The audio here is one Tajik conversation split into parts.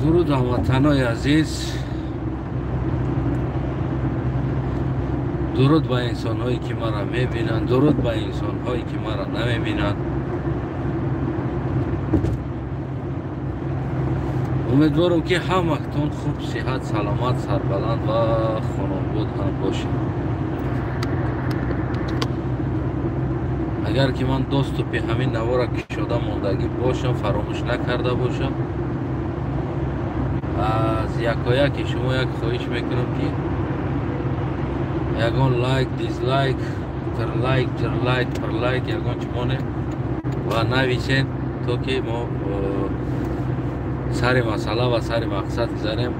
Дуруд ҳамватанои азиз, дуруд ба инсонҳое ки маро мебинанд, дуруд ба инсонҳое ки маро намебинанд. Умедворам ки ҳаматон хуб, сиҳат, саломат, сарбаланд ва хонобод ҳам бошед. Агар ки ман доступи ҳамин навора кушода мондагӣ бошам, фаромӯш накарда бошам, аз якояки шумо як хоҳиш мекунам ки ягон лайк, дизлайк, трлайк, ҷрлайк, прлайк ягон чӣ монем ва нависен, то ки мо сари масъала ва сари мақсад гузарем,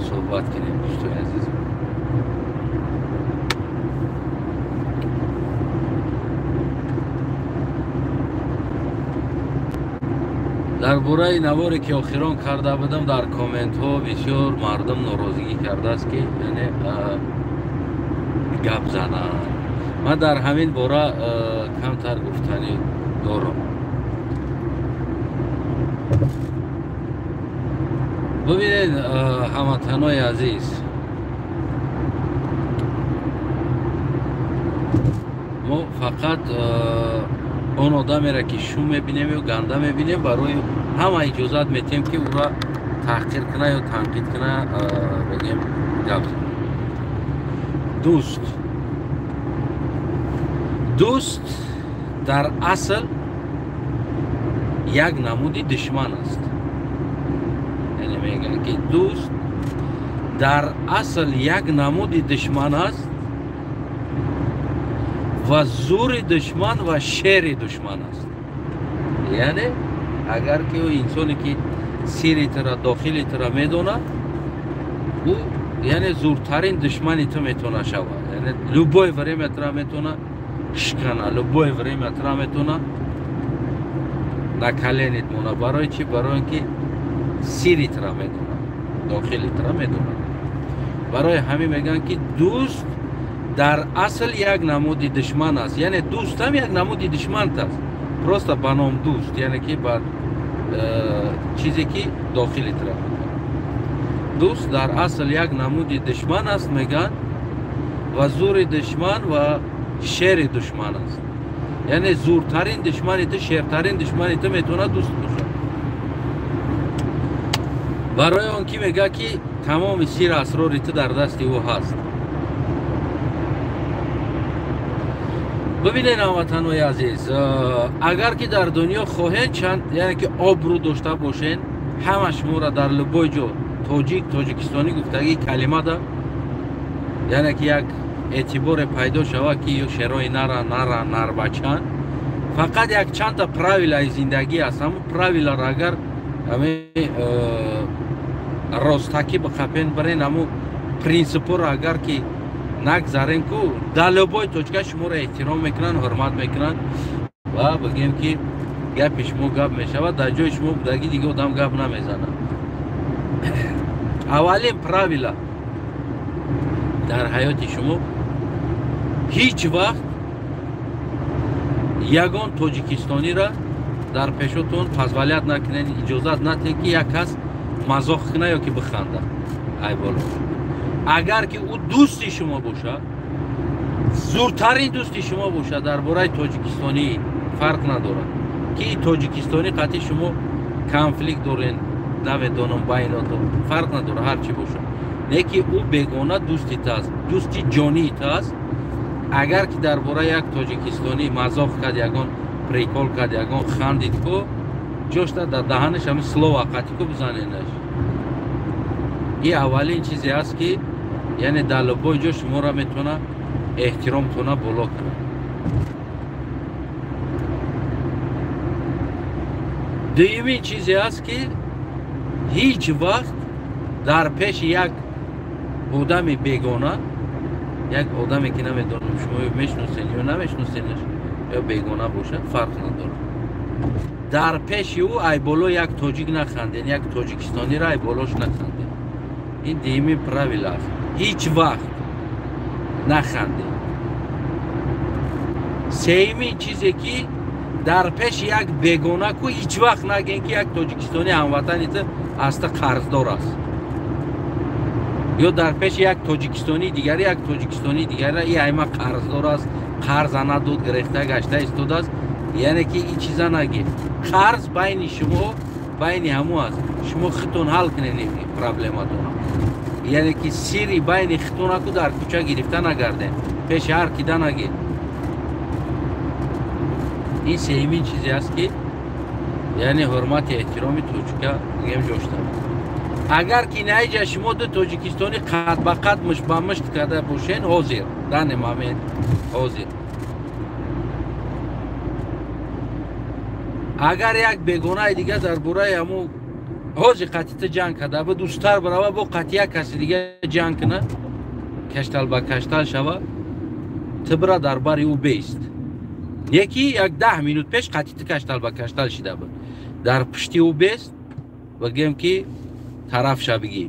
суҳбат кунем. Дӯстони азиз, дар бораи наворе ки охирон карда будам, дар комментҳо бисёр мардум норозигӣ кардааст, ки яъне гап зананд. Ман дар ҳамин бора камтар гуфтанӣ дорам. Бибинед, ҳамватанои азиз, мо фақат он одамеро ки шум мебинем ё ганда мебинем, барои ҳама иҷозат метиҳем ки ӯро таҳқир куна ё танқид куна, бигем гап зана. Дӯст дар асл як намуди душман аст. Яъне мегӯянд ки дӯст дар асл як намуди душман аст ва зури душман ва шери душман аст. Яъне агар ки ӯ инсоне ки сири тура, дохили тура медонад, ӯ яъне зуртарин душмани ту метавона шавад. Яъне любое время тура метавона шикана, любое время тура метавона на коленит мона. Барои чӣ? Барои он ки сири тура медонад, дохили тура медонад. Барои ҳамин мегӯянд ки дӯст дар асл як намуди душман аст. Яъне дӯстам як намуди душмант аст, просто ба ном дӯст, яъне ки ба чизе ки дохили тура медонад. Дӯст дар асл як намуди душман аст, мегӯянд, ва зури душман ва шери душман аст. Яъне зуртарин душмани ту, шертарин душмани ту метавонад дӯст бошад. Барои он ки мегӯяд ки тамоми сиру асрори ту дар дасти ӯ ҳаст. Бибинед, ҳамватанои азиз, агар ки дар дунё хоҳед чанд, яъне ки обрӯ дошта бошед, ҳама шуморо дар любой ҷо тоҷик, тоҷикистонӣ гуфтагӣ калимада, яъне ки як эътиборе пайдо шавад ки ё шерои нара, нара, нарбачанд. Фақат як чандта правилаи зиндагӣ аст. Ҳамун правиларо агар ҳамин ростакӣ биқапен бирен, ҳамун принсипҳоро агар ки нагзарен, ку дар любой точка шуморо эҳтиром мекунанд, ҳурмат мекунанд ва бигем ки гапи шумо гап мешавад, дар ҷои шумо будаги дига одам гап намезанад. Аввалин правила дар ҳаёти шумо: ҳеҷ вақт ягон тоҷикистониро дар пешотон позволят накунед, иҷозат натиҳед ки як кас мазоқ кунад ё ки биханда. Ай боло, агар ки ӯ дӯсти шумо бошад, зуртарин дӯсти шумо бошад, дар бораи тоҷикистонӣ фарқ надорад ки тоҷикистонӣ қатъи шумо конфликт дорен, намедонам байнотон фарқ надорад, ҳар чӣ бошад, не ки ӯ бегона дӯсти ту аст, дӯсти ҷонии ту аст. Агар ки дар бораи як тоҷикистонӣ мазоқ кард, ягон прикол кард, ягон хандид ку, ҷошта дар даҳанаш ҳамин слова қатъи ку бизаненаш. Ин аввалин чизе аст ки яъне дар любой ҷо шуморо метавона эҳтиромтона боло кунад. Дуюмин чизе аст ки ҳеҷ вақт дар пеши як одами бегона, як одаме ки намедонам шумо мешиносен ё намешиносенаш, ё бегона бошад, фарқ надорад, дар пеши ӯ айболо як тоҷик наханден, як тоҷикистониро айболош наханден. Ин дуюмин правила аст. Ҳеҷ вақт наханден. Сеюмин чизе ки Дар пеши як бегона ку ҳеҷ вақт нагем, ки як тоҷикистони ҳамватани ту аз ту қарздор аст, ё дар пеши як тоҷикистонии дигари як тоҷикистонии дигари и айма қарздор аст, қарза надод, гирехта гашта истодааст. Яъне ки ин чиза нагӣ. Қарз байни шумо, байни ҳамо аст. Шумо худтон ҳал кунед проблематона. Яъне ки сири байни худтонаку дар кӯча гирифта нагарден, пеши ҳар кида нагир. Ин сеюмин чизе аст, ки яъне ҳурмати эҳтироми тоҷика бигем ҷошта. Агар ки наиҷа шумо ду тоҷикистони қад ба қад, мушт ба мушт карда бошен, ҳозир данный момент, ҳозир агар як бегонаи дига дар бораи ҳаму ҳозир қатъи ту ҷанг карда бу дӯсттар барава, бо қатъи як каси дига ҷанг куна, каштал ба каштал шава, ту бира дар бари ӯ беист. Яки як 10 минут пеш қатъи ту каштал ба каштал шида буд, дар пушти ӯ бест, бигем ки тараф ша бигӣ.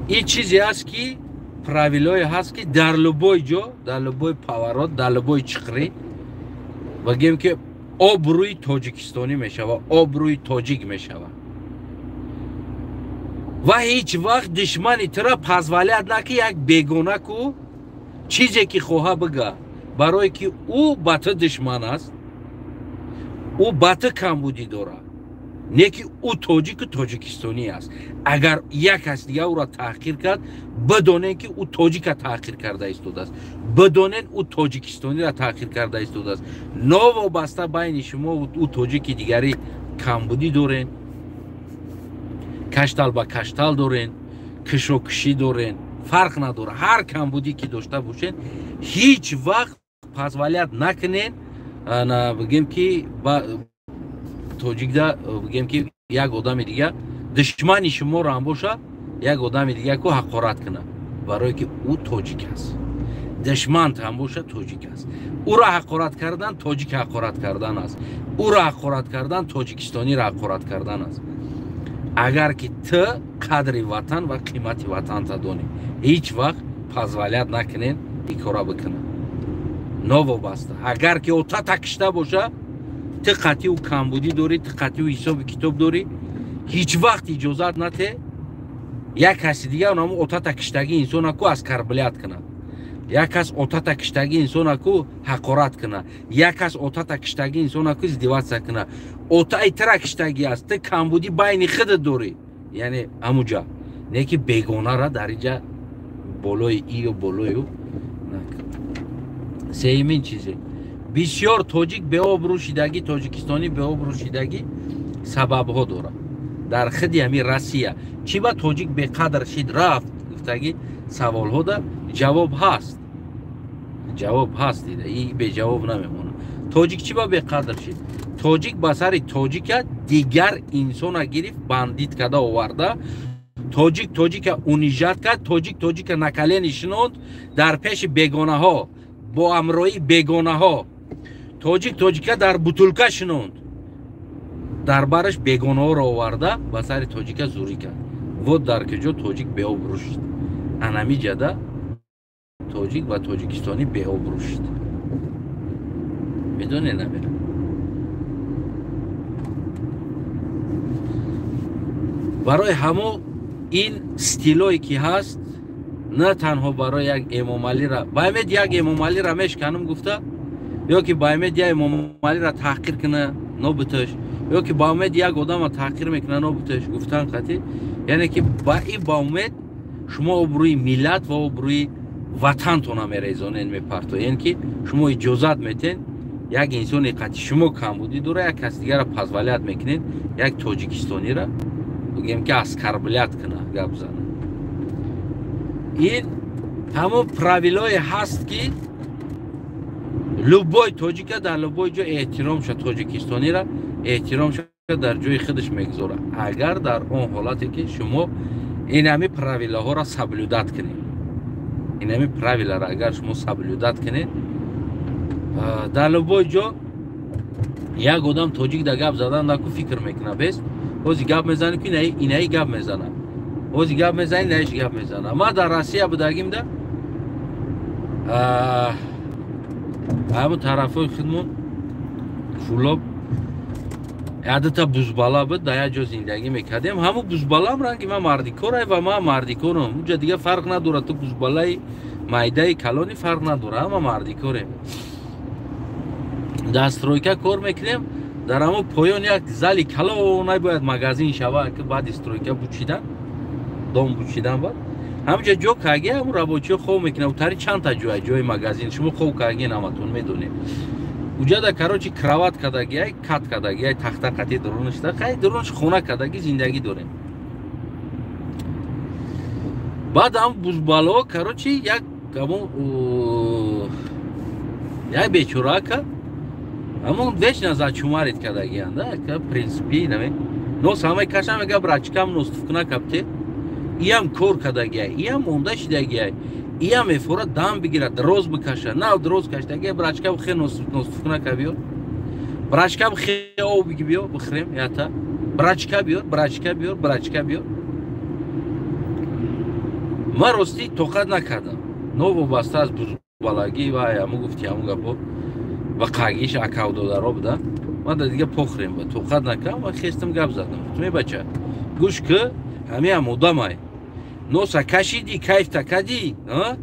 Ин чизе аст, ки правилое ҳаст, ки дар любой ҷо, дар любой поворот, дар любой чиқрӣ, бигем ки обрӯи тоҷикистонӣ мешава, обрӯи тоҷик мешава. Ва ҳеҷ вақт душмани тура позволять наки як бегона ку чизе ки хоҳа бига, барое ки ӯ ба ту душман аст, ӯ ба ту камбудӣ дорад, не ки ӯ тоҷику тоҷикистонӣ аст. Агар як кас дига ӯро таҳқир кард, бидонен, ки ӯ тоҷика таҳқир карда истодааст, бидонен, ӯ тоҷикистониро таҳқир карда истодааст. Новобаста байни шумо ӯ тоҷики дигарӣ камбудӣ дорен, каштал ба каштал дорен, кишокишӣ дорен, фарқ надорад. Ҳар камбудӣ ки дошта бошен, ҳеҷ вақт позволять накунен, бигем ки тоҷикда, бигем ки як одами дига душмани шуморо ҳам боша, як одами дига ку ҳақорат кунад, барое ки ӯ тоҷик аст. Душмант ҳам боша, тоҷик аст. Ӯро ҳақорат кардан тоҷик ҳақорат кардан аст, ӯро ҳақорат кардан тоҷикистониро ҳақорат кардан аст. Агар ки ту қадри ватан ва қимати ватанта донӣ, ҳеҷ вақт позволять накунен ин кора бикунад. Новобаста агар ки отата кишта боша, ту қатъи ӯ камбудӣ дорӣ, ту қатъи ӯ ҳисоби китоб дорӣ, ҳеҷ вақт иҷозат нате як каси дигар онамо отата киштагӣ инсона ку оскорблять кунад, як кас отата киштагӣ инсона ку ҳақорат кунад, як кас отата киштагӣ инсона ку издеваться кунад. Отаи тира киштагӣ аст, ту камбудӣ байни худат дорӣ, яъне ҳамуҷа не ки бегонара дар инҷа болои ию болои ӯ. Сеюмин чизе, бисёр тоҷик беобрӯ шидагӣ, тоҷикистонӣ беобрӯ шидагӣ сабабҳо дорад. Дар худи ҳамин Россия чӣ ба тоҷик беқадр шид рафт гуфтагӣ саволҳода ҷавоб ҳаст, ҷавоб ҳаст, дида и беҷавоб намемонад. Тоҷик чӣ ба беқадр шид? Тоҷик ба сари тоҷика дигар инсона гирифт, бандит карда оварда, тоҷик тоҷика унижать кард, тоҷик тоҷика на колени шинонд дар пеши бегонаҳо, бо ҳамроҳии бегонаҳо. Тоҷик тоҷика дар бутулка шинонд, дар бараш бегонаҳоро оварда ба сари тоҷика зурӣ кард. Вот дар куҷо тоҷик беобрӯ шуд. Анами ҷада тоҷик ва тоҷикистонӣ беобрӯ шуд. Медонед намера? Барои ҳамо ин стилое ки ҳаст, на танҳо барои як Эмомалира, баимед як Эмомалира мешканам гуфта, ё ки баимед як Эмомалира таҳқир куна нобуташ, ё ки ба умед як одама таҳқир мекуна нобуташ гуфтан қатӣ, яъне ки ба и ба умед шумо обрӯи миллат ва обрӯи ватантона мерезонен, мепартоен, ки шумо иҷозат метен як инсони қатӣ шумо камбудӣ дора, як кас дигара позволять мекунед як тоҷикистонира бигем ки оскорблять куна, гап зана. Ин ҳамон правилое ҳаст, ки любой тоҷика дар любой ҷо эҳтиромша, тоҷикистонира эҳтиромша дар ҷои худаш мегузорад, агар дар он ҳолате ки шумо инами правилаҳоро соблюдать кунед. Инами правиларо агар шумо соблюдать кунед, дар любой ҷо як одам тоҷик да гап задан наку фикр мекунад, бес ҳози гап мезанӣ ки инаи гап мезана, ҳози гап мезанӣ, инаиш гап мезана. Ма дар Россия будагим да ҳамун тарафҳои худмон Кӯлоб ядата бузбала буд, дар як ҷо зиндагӣ мекардем. Ҳамун бузбалаам ранги ман мардикорай ва ман мардикорам. Унҷа дига фарқ надорад, ту бузбалаи майдаи калони фарқ надорад, ҳама мардикорем. Дар стройка кор мекунем, дар ҳамун поён як зали калонай бояд магазин шава, ки баъди стройка бучидан, дом бучидан бад. Ҳамҷа ҷо каги, ҳамун рабочиҳо хоб мекунад. Утари чандта ҷой, ҷои магазин, шумо хоб каги ҳаматон медонед. Уҷада короче кровать кадагиай, кат кадагиай, тахта қати дурунашда, хай дурунаш хона кадаги зиндагӣ дорем. Баъд ҳам бузбало короче як ҳамун як бечорака ҳамун вечно зачумарит кадагиянд, да, принципи наме. Нос ҳамаи кашам мега брачкам ностуфкуна капте. Иам кор кадагиай, иам монда шидагиай. Иам мефора дам бигирад, дроз бикаша. Нав дроз кашдаги брачка бихе ностуфкуна ка биёр. Брачка бихе об биги биё, бихӯрем ята. Брачка биёр, брачка биёр, брачка биёр. Ман ростӣ тоқат накардам. Новобаста аз бузбалагӣ ва ҳаму гуфти ҳаму гапо ва қагиш акавдодаро буда. Ман да дига похӯрем ба тоқат накардам ва хестам гап задам. Гуфтам эй бача, гӯш ки ҳамиам одамай. Носа кашиди, кайфта кади, а?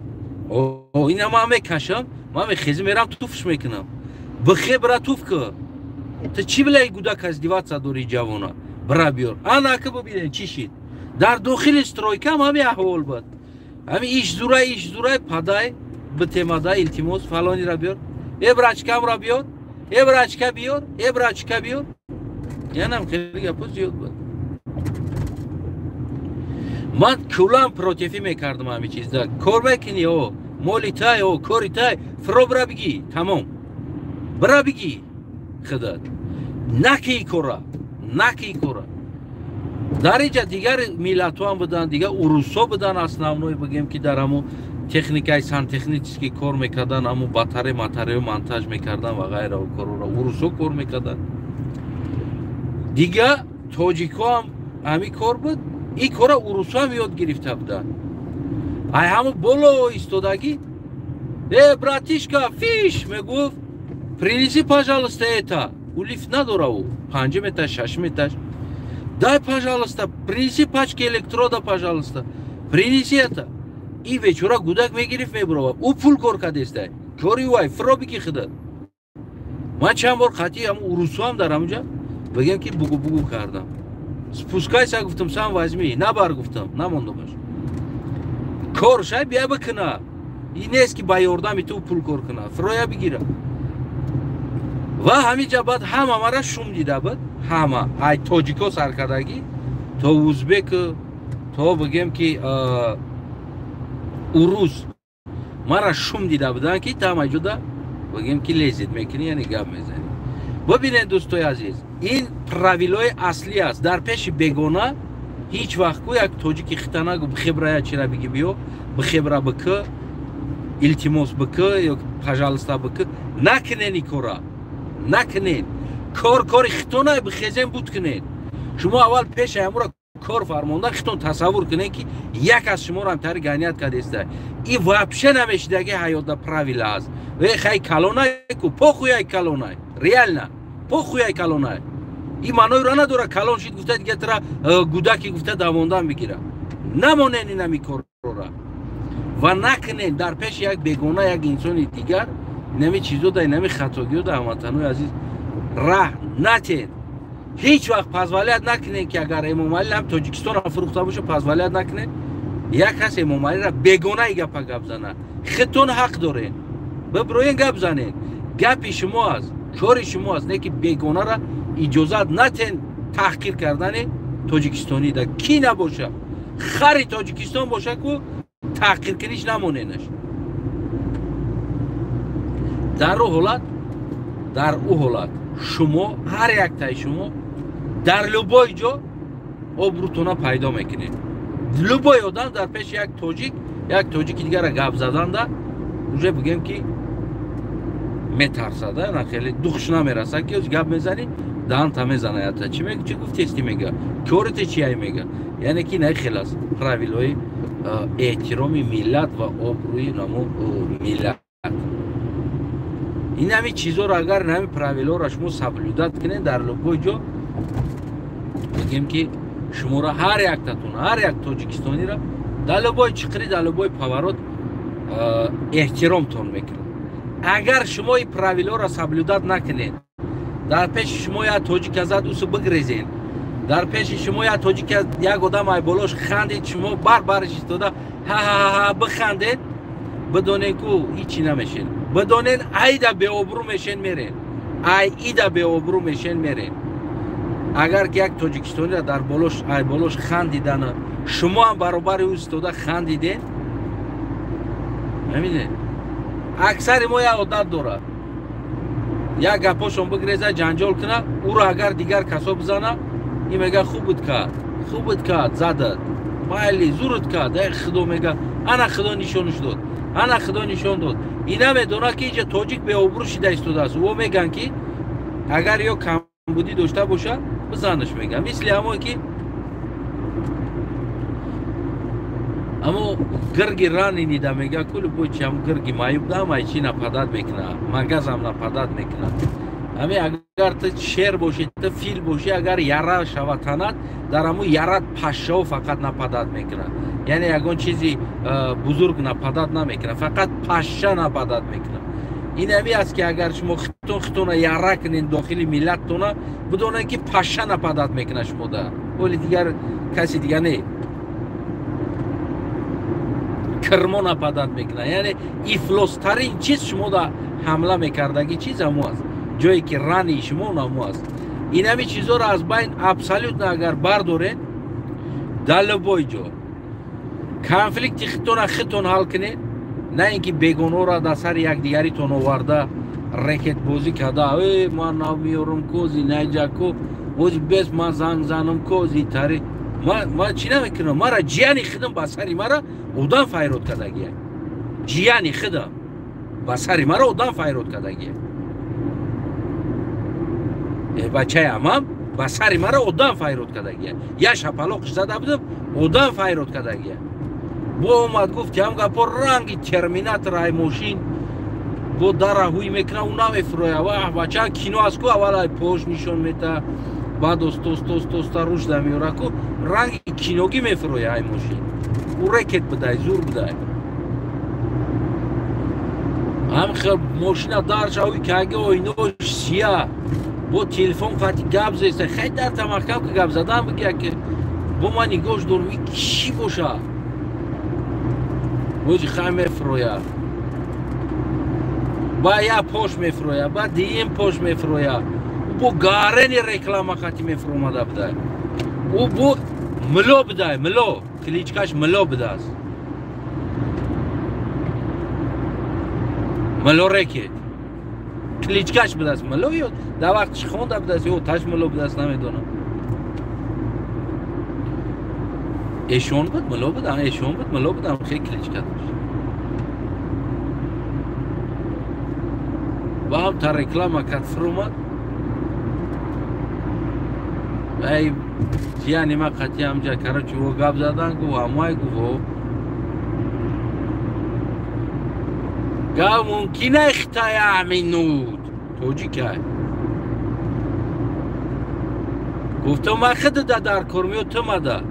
О, ина ман мекашам, ман мехезим мерам туфш мекунам. Бихе бира туф ки. Ту чӣ билаи гудак издеваться дори ҷавона? Бира биёр. Ана ки бибинед чӣ шид. Дар дохили стройкам ҳами аҳвол буд. Ҳами иш зурай падай, битемада илтимос фалонира биёр. Э брачкамра биёр, э брачка биёр, э брачка биёр. Янам хеле гапо зиёд буд. Ман куллан протифӣ мекардам ҳами чизда. Кор мекунӣ, о, моли тай, о, кори тай, фиро бира бигӣ, тамом. Бира бигӣ худат. Накӣ кора, накӣ кора. Дар инҷа дигар миллатҳо ҳам буданд, дигар урусҳо буданд, основной бигем ки дар ҳамун техникаи сантехнический кор мекарданд, ҳамун батарея, матарея монтаж мекарданд ва ғайра ва корора. Урусҳо кор мекарданд. Дигар тоҷикҳо ҳам ҳамин кор буд. Ин кора урусҳо ҳам ёд гирифта буданд. Ай ҳамун боло истодагӣ, э братишка, фиш мегуфт, принеси пожалуйста это. У лифт надора ӯ, 5 этаж, 6 этаж. Дай, пожалуйста, принеси пачки электрода, пожалуйста. Принеси это. И вечера гудак мегирифт мебурова. Ӯ пул кор кадестай. Кори вай, фиро бики худат. Ман чанд бор қатъи ҳамун урусҳо ҳам дар ҳамунҷа бигем ки бугу-бугу кардам. Спускайся, гуфтам, сам возьми. Набар гуфтам, намондамаш. Кор шай бия бикуна. Ин нест ки ба ёрдами ту пул кор куна. Фироя бигира. Ва ҳаминҷа баъд ҳама мара шум дида буд. Ҳама, ай тоҷико саркардагӣ то узбек, то бигем ки урус мара шум дида буданд ки там айҷода бигем ки лезит мекунӣ, яъне гап мезанӣ. Бибинед дӯстои азиз, ин правилои аслӣ аст. Дар пеши бегона ҳеҷ вақт ку як тоҷики хита нагу бихебра чира биги биё, бихебра бикы, илтимос бикы ё пожалуйста бикы. Накунен ин кора, накунен. Кор кори хитона бихезен буд кунед. Шумо аввал пеши ҳамура кор фармонда хитон тасаввур кунед ки як аз шуморо ҳамтари ганият кардеста. И вообще намешидаги ҳаётда правила аст. Э хай калонай ку, похуяй калонай. Реально, похуяй калонай. И маъноиро надора калон шид гуфта дига тра гудаки гуфта давондан бигира. Намонен инами корора. Ва накунен дар пеши як бегона, як инсони дигар инами чизо да инами хатогиё да ҳамватанои азиз раҳ натен. Ҳеҷ вақт позволят накунен ки агар Эмомалӣ ҳам Тоҷикистонро фурӯхта боша, позволят накунен як кас Эмомалиро бегонаи гапа гап зана. Хитон ҳақ дорен, биброен гап занен. Гапи шумо аст, кори шумо аст, не ки бегонара иҷозат натен таҳқир кардани тоҷикистонӣ да ки набоша. Хари Тоҷикистон боша ку таҳқиркуниш намоненаш. Дар ӯ ҳолат, дар ӯ ҳолат шумо ҳар яктаи шумо дар любой ҷо обрӯтона пайдо мекунед. Любой одам дар пеши як тоҷик, як тоҷики дигара гап заданда уже бигем ки метарсада, на хеле духш намераса ки гап мезанӣ, даҳанта мезана ята. Чӣ мега, чӣ гуфтести мега, корите чияй мега. Яъне ки на хел аст правилои эҳтироми миллат ва обрӯи намо миллат. Ин ҳамин чизоро агар ҳамин правиларо шумо соблюдать кунед дар любой ҷо, мегем ки шуморо ҳар яктатон, ҳар як тоҷикистониро дар любой чиқирӣ, дар любой поворот эҳтиромтон мекунад. Агар шумо ин правиларо соблюдать накунед, дар пеши шумо як тоҷика зад, усу бигрезен, дар пеши шумо як тоҷика як одам ай болош хандед, шумо бар барш истода ҳа-ҳа-ҳа бихандед, бидонед ку ҳичи намешен. Бидонед айда беобрӯ мешен мерен, ай ида беобрӯ мешен мерен. Агар ки як тоҷикистониро дар болош ай болош хандидана, шумо ҳам баробари ӯ истода хандиден, намедонед. Аксари мо як одат дорад, як гапошон бигреза, ҷанҷол куна, ӯро агар дигар касо бизана, ин мега хуб буд кард, хуб буд кард, задад, майли зурут кард, э худо мега, ана худо нишонаш дод, ана худо нишон дод. Ин намедонад ки инҷа тоҷик беобрӯ шида истодааст. Ӯ мегӯянд ки агар ё камбудӣ дошта бошад, бизанаш, мегӯянд. Мисли ҳамое ки амо гирги раненида мега, ку любой чи ҳам гирги маюб да ҳам айчи нападать мекуна, магазам нападать мекуна. Ҳами агар ту шер бошӣ, ту фил бошӣ, агар яра шава танат, дар ҳамун ярат пашшао фақат нападать мекуна. Яъне ягон чизи бузург нападать намекуна, фақат пашша нападать мекуна. Ин ҳами аст ки агар шумо хитон хитона яра кунед дохили миллаттона, бидонед ки пашша нападать мекуна шумода, вале дигар каси дига не, кирмо нападать мекуна. Яъне ифлостарин чиз шумода ҳамла мекардагӣ чиз ҳамо аст, ҷое ки рани шумо ҳамо аст. Ин ҳами чизоро аз байн абсолютно агар бардоред, дар любой ҷо конфликти хитона хитон ҳал кунед, на ин ки бегоноро дар сари якдигаритон оварда рекетбозӣ карда, э ман намеёрам кози найҷако ози бес ман занг занам кози тари ман чӣ намекунам, мара ҷияни хидам ба сари мара одам файрод кардагия, ҷияни хидам ба сари мара одам файрод кардагия, бачаи амам ба сари мара одам файрод кардагия, я шапалоқш зада будам, одам файрод кардагия. Бо омад гуфт ки ҳам гапо ранги терминатор ай мошин бо дара ҳуй мекуна, ӯ намефуроя. Ваҳ бача кино аст ку, аввал ай пош нишон мета, баъд остостостоста рушда меёра ку, ранги киногӣ мефуроя ай мошин. Ӯ рекет будай, зур будай. Ҳам хел мошина дарша ҳуй каги оинош сия, бо телефон қати гап зеста, хай дар тамахкам ки гап задан бигия ки бо ман нигоҳш дорам, и чӣ боша? Ози хай мефуроя, ба як пош мефуроя, ба дуюм пош мефуроя, бо гарени реклама қати мефуромада будай. Ӯ бо мило будай, мило, кличкаш мило будааст, мило рекет кличкаш будааст, мило ё дар вақтиш хонда будааст ё оташ мило будааст, намедонам. Эшон буд, мило буд, эшон буд, мило буд, хеле кличка дошт. Ба ҳам та реклама кард фуромад. Ай ҷияни ма қати ҳамҷа короче во гап задан, гуфт ҳамай, гуфт гап мумкин ай хитая ҳаминуд тоҷикай. Гуфтам ман худуда дар кор меё ту мада.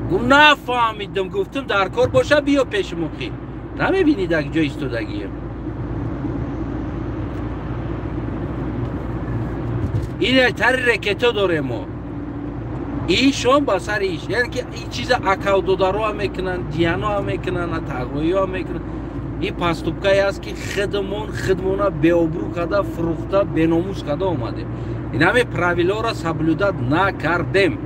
Гуфт нафаҳмидам, гуфтам дар кор боша биё пеши муқӣ. Намебинӣ дар ҷо истодагием. Ин тари рекето дорем мо. Ишон ба сари иш, яъне ки ин чиза акавдодароам мекунанд, ҷияноам мекунанд, тағоиёам мекунанд. Ин поступкае аст ки худмон худмона беобрӯ карда, фурӯхта, беномус карда омадем. Ин ҳамин правиларо соблюдать накардем.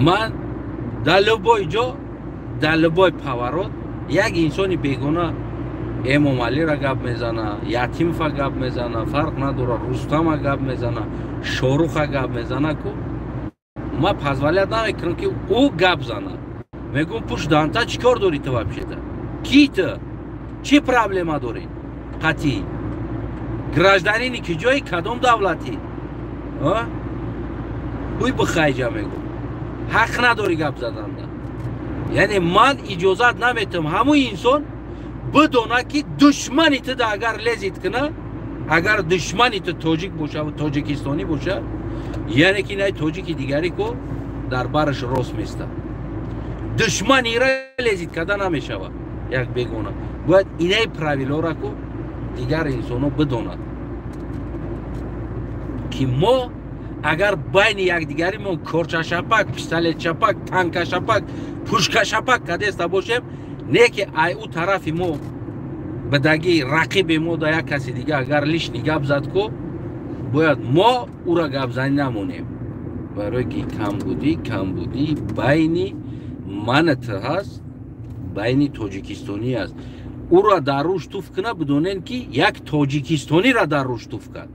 Ман дар любой ҷо, дар любой поворот як инсони бегона Эмомалиро гап мезана, Ятимова гап мезана, фарқ надорад, Рустама гап мезана, Шоруха гап мезана ку ман позволять намекунам ки ӯ гап зана. Мегӯм пуш данта чӣ кор дорӣ ту вообще-то? Ки ту? Чӣ проблема дорӣ? Қатъӣ гражданини ки ҷои кадом давлатӣ? Ҳуй бихайҷа мегӯм. Ҳақ надорӣ гап заданда. Яъне ман иҷозат наметам ҳамун инсон бидона, ки душмани ту да агар лезть куна, агар душмани ту тоҷик боша, тоҷикистонӣ боша, яъне ки най тоҷики дигаре ку дар бараш рост места, душманира лезть карда намешавад. Як бегона бояд инаи правилора ку дигар инсонҳо бидонад, ки мо агар байни якдигаримон корчашапак, пистолетшапак, танкашапак, пушкашапак кадеста бошем, не ки ай ӯ тарафи мо бадаги рақиби мо да як каси дига агар лишний гап зад ку, бояд мо ӯра гапзанӣ намонем, барое ки камбудӣ байни мана ту ҳаст, байни тоҷикистонӣ аст. Ӯра дар рӯш туф куна, бидонен, ки як тоҷикистониро дар рӯш туф кард.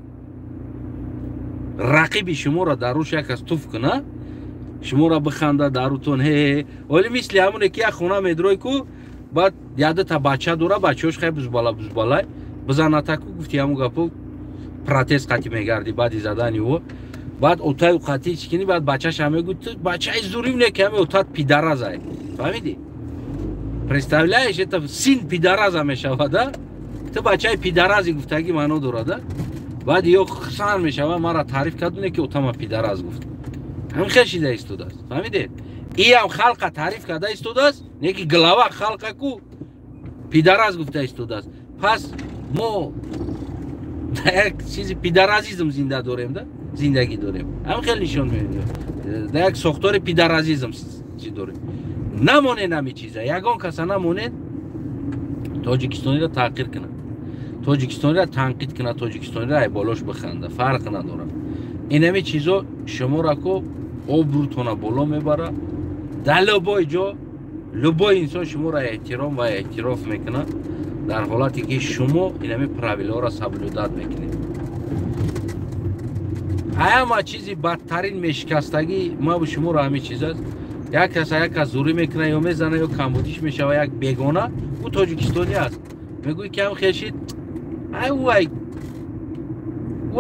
Рақиби шуморо дар рӯш як кас туф куна, шуморо биханда, дар рӯтон ҳе оли, мисли ҳамоне ки як хона медрой ку, баъд ядата бача дора, бачаош хай бузбала бузбалай бизанатаку, гуфти ҳамун гапо, протез қати мегарди. Баъди задани ӯ баъд отаю қати чикини, баъд бачаша мегӯ: «Ту бачаи зурим не, ки ҳаме отат пидаразай». Фаҳмидӣ? Представляешь, это сын пидараза мешавада. «Ту бачаи пидарази» гуфтагӣ маъно дорада. Баъд ё хурсанд мешава: «Мара таъриф кардуне, ки отама пидараз гуфт». Ҳамин хел шида истодааст, фаҳмидед? Иам халқа таъриф карда истодааст, не ки глава халқа ку пидараз гуфта истодааст. Пас мо дар як чизи пидаразизм зинда дорем, да зиндагӣ дорем. Ҳамин хел нишон медиҳад, дар як сохтори пидаразизм чӣ дорем. Намонед ҳами чиза, ягон каса намонед тоҷикистониро таҳқир кунад, тоҷикистониро танқид кунад, тоҷикистониро ай болош биханда, фарқ надорад. Инами чизо шуморо ку обрӯтона боло мебарад. Дар любой ҷо любой инсон шуморо эҳтиром ва эътироф мекунад, дар ҳолате ки шумо инами правилаҳоро соблюдать мекунед. Ҳама чизи бадтарин мешикастагӣ мабу шуморо ҳамин чиз аст. Як каса як кас зурӣ мекунад, ё мезана, ё камбудиш мешава, як бегона, ӯ тоҷикистонӣ аст, мегӯй ки ҳам хешид, ай ӯ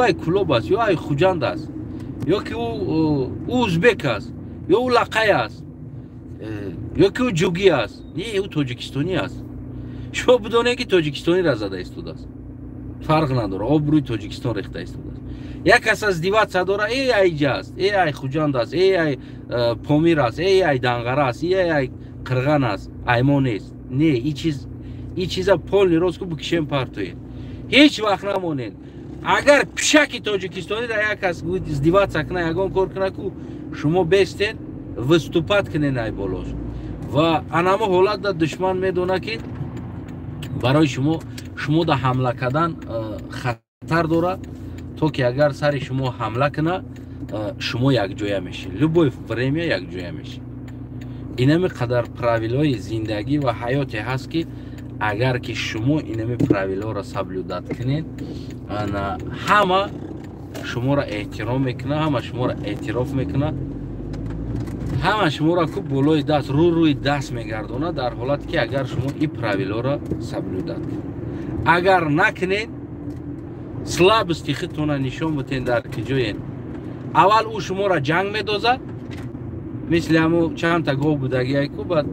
ай Кулоб аст, ё ай Хуҷанд аст, ё ки ӯ узбек аст, ё ӯ лақай аст, ё ки ӯ ҷугӣ аст. Не, ӯ тоҷикистонӣ аст. Шумо бидонед, ки тоҷикистониро зада истодааст, фарқ надорад, обрӯи Тоҷикистон рехта истодааст. Як кас аз диватса дора, э айҷа аст, э ай Хуҷанд аст, э ай Помир аст, э ай Данғара аст, э ай Қирған аст, аймо нест. Не, и чиз, и чиза полный рост ку бикишем, партоед. Ҳеҷ вақт намонед. Агар пишаки тоҷикистонӣ да як кас издеваться куна, ягон кор куна ку, шумо бестед, выступать кунед ай болош. Ва анамо ҳолат да душман медона, ки барои шумо, шумо да ҳамла кардан хатар дорад, то ки агар сари шумо ҳамла куна, шумо якҷоя мешед, любое время якҷоя мешед. Инами қадар правилои зиндагӣ ва ҳаёте ҳаст, ки агар ки шумо инами правилоро соблюдать кунед, ҳама шуморо эҳтиром мекунад, ҳама шуморо эътироф мекунад, ҳама шуморо ку болои даст, рӯ рӯи даст мегардонад, дар ҳолате ки агар шумо ин правилоро соблюдать кунед. Агар накунед, слабости худтона нишон бутен дар киҷоен, аввал ӯ шуморо ҷанг медозад, мисли ҳамо чандта гов будагиай ку, баъд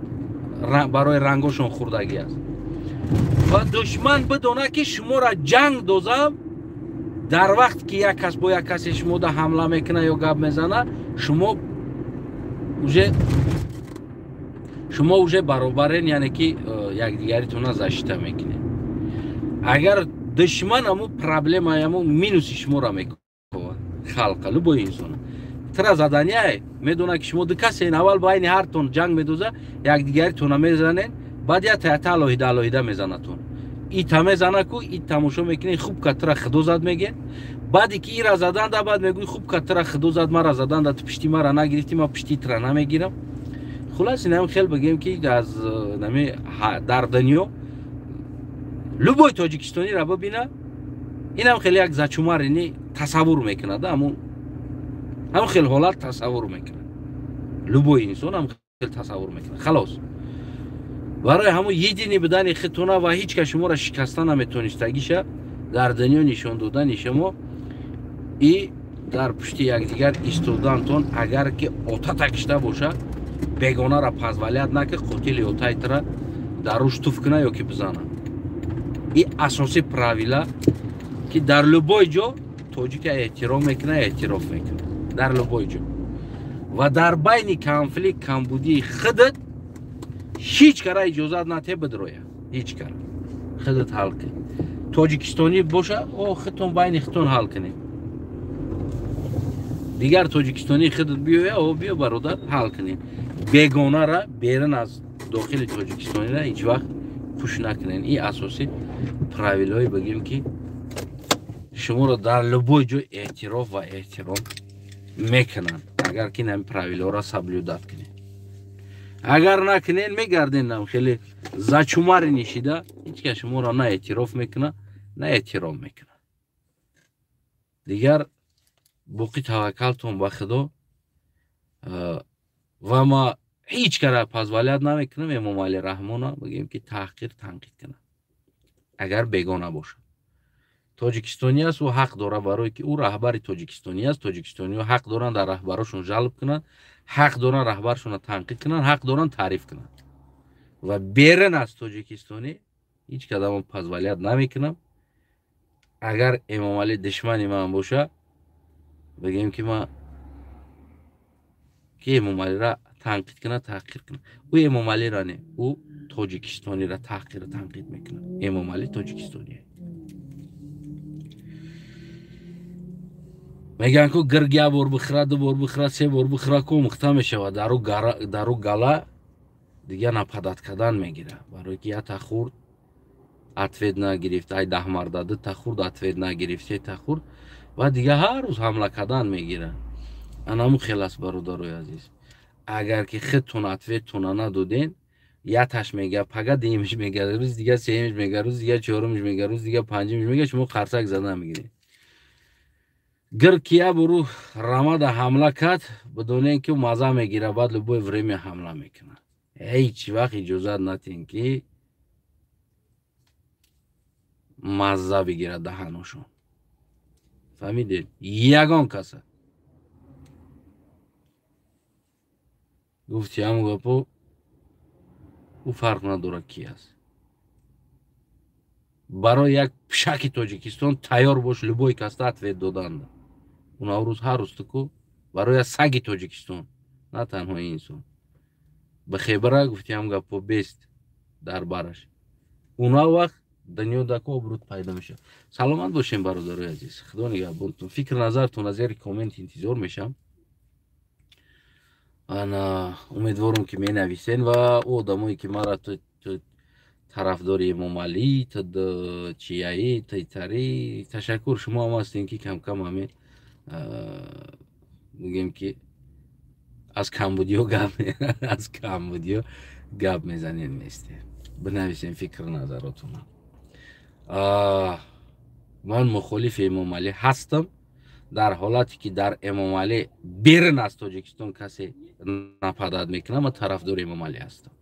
барои рангошон хӯрдагӣ аст. Ва душман бидона, ки шуморо ҷанг дозам, дар вақте ки як кас бо як касе шумода ҳамла мекунад ё гап мезана, шумо уже баробарен, яъне ки якдигаритона защита мекунед. Агар душман ҳаму проблема, ҳаму минуси шуморо мекова, халқа, любой инсона тра заданяй медона, ки шумо ду касен, аввал байни ҳартон ҷанг медоза, якдигаритона мезанен, баъд я таята алоҳида алоҳида мезанатон. Ита мезана ку, и тамошо мекунед, хуб ка тра худо зад меген. Баъде ки ира заданда, баъд мегӯй: «Хуб ка тра худо зад, мара заданда, ту пишти мара нагирифтӣ, ман пишти тра намегирам». Хулас, инам хел бигем, ки аз нами дар дунё любой тоҷикистониро бибина, инам хеле як зачумарини тасаввур мекунад, ҳамун хел ҳолат тасаввур мекунад, любой инсон ҳам хел тасаввур мекунад. Халос, барои ҳамун единый будани худтона ва ҳеҷ кас шуморо шикаста наметонистагиша дар дунё нишон додани шумо и дар пушти якдигар истодантон, агар ки отата кишта бошад. Бегонара позволять наки қотили отай тира дар рӯш туф куна ё ки бизана. И асосӣ правила ки дар любой ҷо тоҷика эҳтиром мекуна, эътироф мекуна дар любой ҷо. Ва дар байни конфликт камбудии худат ҳеҷ кара иҷозат нате бидроя, ҳеҷ кара худат ҳал кун. Тоҷикистонӣ боша, о худтон байни худтон ҳал кунед. Дигар тоҷикистонӣ худат биёя, о биё бародар ҳал кунед. Бегонара берун аз дохили тоҷикистонира ҳеҷ вақт пуш накунед. Ин асосӣ правилаҳое бигем ки шуморо дар любой ҷой эътироф ва эҳтиром мекунанд, агар ки ҳамин правилаҳоро соблюдать кунед. Агар накунед, мегардед нам хеле зачумари нишида, ҳеҷ кас шуморо на эътироф мекунад, на эҳтиром мекунад. Дигар боқӣ таваккалтон ба Худо. Ва ма ҳеҷ кара позволять намекунам Эмомалӣ Раҳмона бигем ки таҳқир танқид кунад, агар бегона бошад. Тоҷикистонӣ аст, ӯ ҳақ дорад, барое ки ӯ раҳбари тоҷикистонӣ аст. Тоҷикистониҳо ҳақ доранд дар раҳбарошон жалб кунанд, ҳақ доранд раҳбаршонро танқид кунанд, ҳақ доранд таъриф кунанд. Ва берун аз тоҷикистонӣ ҳеҷ кадам позволять намекунам. Агар Эмомалӣ душмани ман боша, бигем ки ман ки Эмомалиро танқид кунад, таҳқир кунад. Ӯ Эмомалиро не, ӯ тоҷикистониро таҳқиру танқид мекунад. Эмомалӣ тоҷикистоние. Мегӯянд ку гирг як бор бихӯрад, ду бор бихӯрад, се бор бихӯрад, ку омӯхта мешавад. Дару гала дигар нападат кардан мегирад. Барое ки як та хӯрд, ответ нагирифт, ай даҳмарда, ду та хӯрд, ответ нагирифт, се та хӯрд, ва дигар ҳар рӯз ҳамла кардан мегирад. Анаму хел аст, бародарои азиз. Агар ки худтон ответтона надоден, яташ мега, пага дуюмиш мега, рӯзи дигар сеюмиш мега, рӯзи дигар чорумиш мега, рӯзи дигар панҷумиш мега, шумо қарсак зада мегиред. Гир ки як бору рамада ҳамла кард, бидонем ки маза мегирад, баъд любое время ҳамла мекунад. Ҳеҷ вақт иҷозат натиҳем ки мазза бигирад даҳаношон. Фаҳмидед? Ягон каса. Гуфти ҳамон гапо, ӯ фарқ надорад ки аст. Барои як пишаки Тоҷикистон тайёр бош любой каста ответ доданда. Уна рӯз ҳар рӯз ту ку барои як саги Тоҷикистон, на танҳо инсон. Ба хебра гуфти ҳам гапо бест дар бараш. Уна вақт дунё дако обрӯд пайдо мешавад. Саломат бошем, бародарои азиз. Худо нигаҳбонтон. Фикр назартон аз зери коммент интизор мешам. Ана умедворам ки менависен ва ӯ одамое ки мара ту тарафдори Эмомалӣ, ту чияӣ, титарӣ, ташаккур, шумо ҳам ҳастем ки камкам ҳамин бигем ки аз камбудиё гап аз камбудиё гап мезанед нестем. Бинависем фикр назаротона. Ман мухолифи Эмомалӣ ҳастам. Дар ҳолате ки дар Эмомалӣ берун аз Тоҷикистон касе нападад мекунад, ман тарафдори Эмомалӣ ҳастам.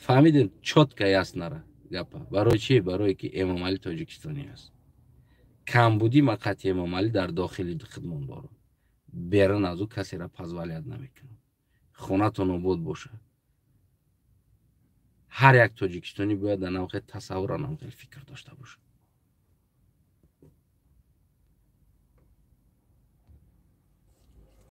Фаҳмидем, чётко яснара гапа. Барои чи? Барое ки Эмомалӣ тоҷикистонӣ аст. Камбудӣ ман қатъи Эмомалӣ дар дохили хидмон дорам. Берун аз ӯ касеро позволять намекунам. Хонатон обод бошад. Ҳар як тоҷикистонӣ бояд дар навхел тасаввур, навхел фикр дошта бошад.